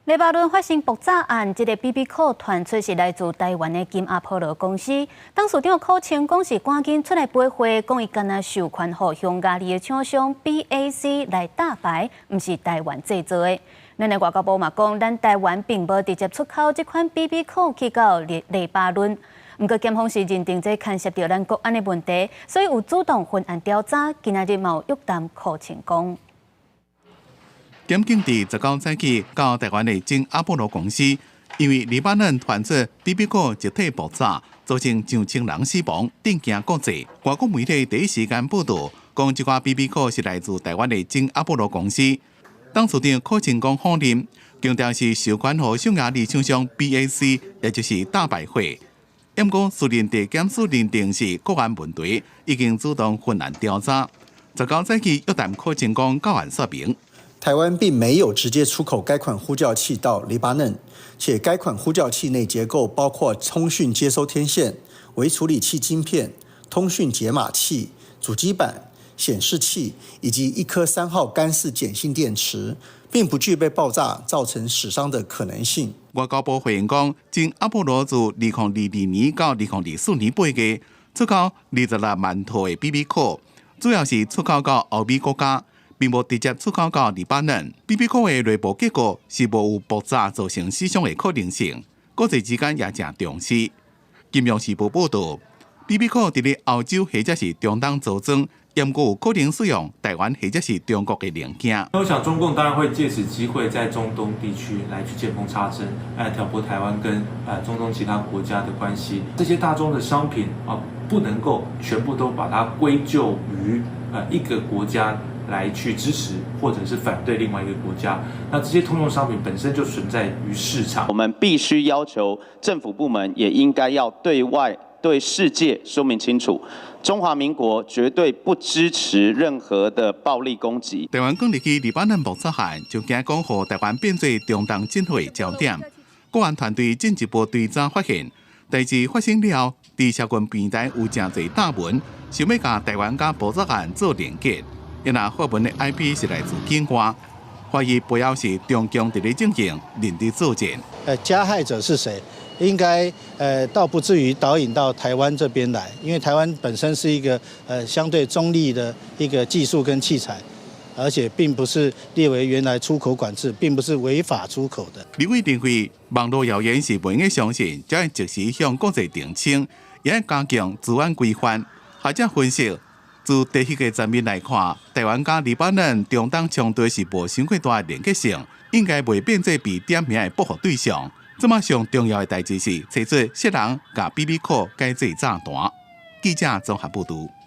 黎巴嫩發生爆炸案，這个 BB 扣傳出是來自台灣的金阿波羅公司。董事長柯清光是趕緊出來駁回，講伊干焦授權予匈牙利的廠商 BAC 來打牌，毋是台灣製造的。咱的外交部嘛講，咱台灣並無直接出口這款 BB 扣去到黎巴嫩。毋過檢方是認定這牽涉著咱國安的問題，所以有主動分案調查。今仔日嘛有約談柯清光。檢警佇19早起到台灣的金阿波羅公司，因為黎巴嫩傳出 BB 扣集體爆炸，造成上千人死亡，震驚國際。外國媒體第一時間報道，講這款 BB 扣是來自台灣的金阿波羅公司。董事長柯清光否認，強調是授權予匈牙利廠商 BAC，也就是大敗貨。毋過，士林地檢署認定是國安問題，已經主動分案調查。19早起約談柯清光到案說明。台灣並沒有直接出口該款呼叫器到黎巴嫩，且該款呼叫器內結構包括通訊接收天線、微處理器晶片、通訊解碼器、主機板、顯示器以及一顆3號乾式鹼性電池，並不具備爆炸造成死傷的可能性。外交部回應講，金阿波羅自2022年到2024年8月出口26萬套的 BB 扣，主要是出口到歐美國家，並無直接出口到黎巴嫩。BB 扣的內部結構是無有爆炸造成死傷的可能性，國際之間也誠重視。金融時報報導，BB 扣佇咧歐洲或者是中東組裝，毋過有可能使用台灣或者是中國的零件。我想中共當然會借此機會在中東地區來去見縫插針，來挑撥台灣跟中東其他國家的關係。這些大宗的商品啊，不能夠全部都把它歸咎於一個國家來去支持或者是反對另外一個國家。那這些通用商品本身就存在於市場。我們必須要求政府部門也應該要對外對世界說明清楚，中華民國絕對不支持任何的暴力攻擊。台灣講入去黎巴嫩爆炸案，就驚講予台灣變做中東戰火焦點。國安團隊進一步追查發現，代誌發生了後，佇社群平台有誠濟貼文，想欲共台灣佮爆炸案做連結。因為發文的 IP 是來自境外，懷疑背後是中共佇咧進行認知作戰。加害者是誰？應該倒不至於導引到台灣這邊來，因為台灣本身是一個相對中立的一個技術跟器材，而且並不是列為原來出口管制，並不是違法出口的。立委認為網路謠言是袂用相信，才會及時向國際澄清，也愛加強資安規範。學者分析，自地域的層面來看，台灣佮黎巴嫩中東衝突是無傷過大的連結性，應該袂變做被點名的報復對象。這馬上重要的代誌是，揣出啥人共 BB 扣改製炸彈。記者綜合報導。